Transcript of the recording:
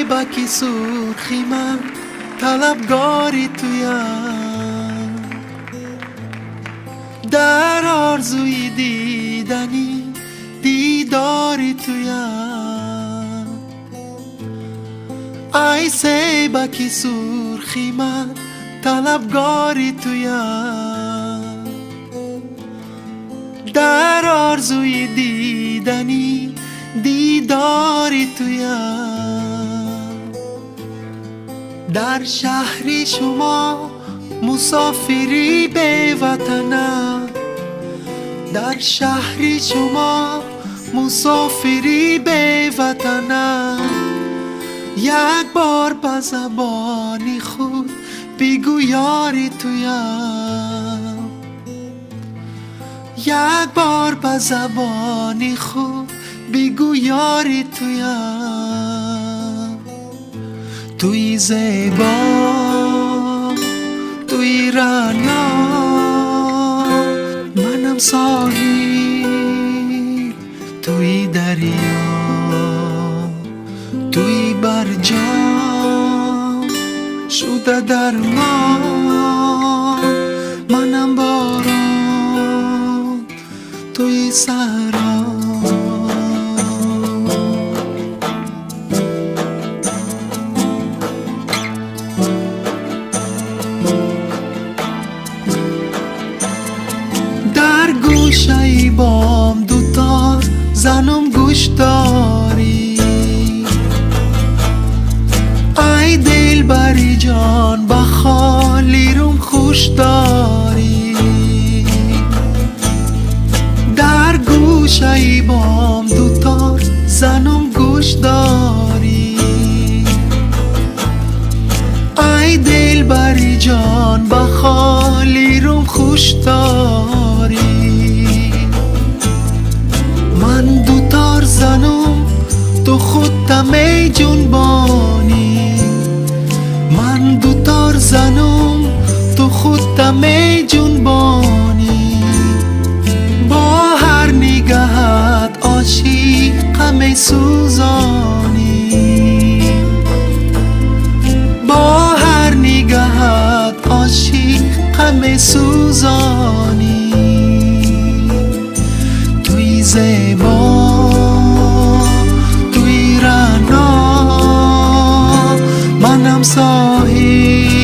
Себаки сурхи ман талабгори туям, дар орзуи дидани дидори туям. Ай себаки сурхи ман талабгори туям, дар орзуи дидани дидори туям. Дар шаҳри шумо мусофири беватанам, дар шаҳри шумо мусофири беватанам. Як бор ба забони худ бигӯ ёри туям, як бор ба забони худ бигӯ ёри туям. Туи зебо, туи раъно, манам соҳил, туи дарё, туи барҷо шуда дармон, манам борон, туи саҳро. Дар гӯшаи бом дутор занум гӯш дорӣ, ай дилбари ҷон ба холи рум хуш дорӣ. Дар гӯшаи бом дутор занум гӯш дорӣ, ай дилбари ҷон ба холи рум хуш дорӣ. Ман дутор занум, ту худта меҷунбонӣ, ман дутор занум, ту худта меҷунбонӣ. Бо ҳар нигаҳат ошиқа месӯзонӣ, бо ҳар нигаҳат ошиқа месӯзонӣ. Туи зебо, туи раъно, манам соҳил.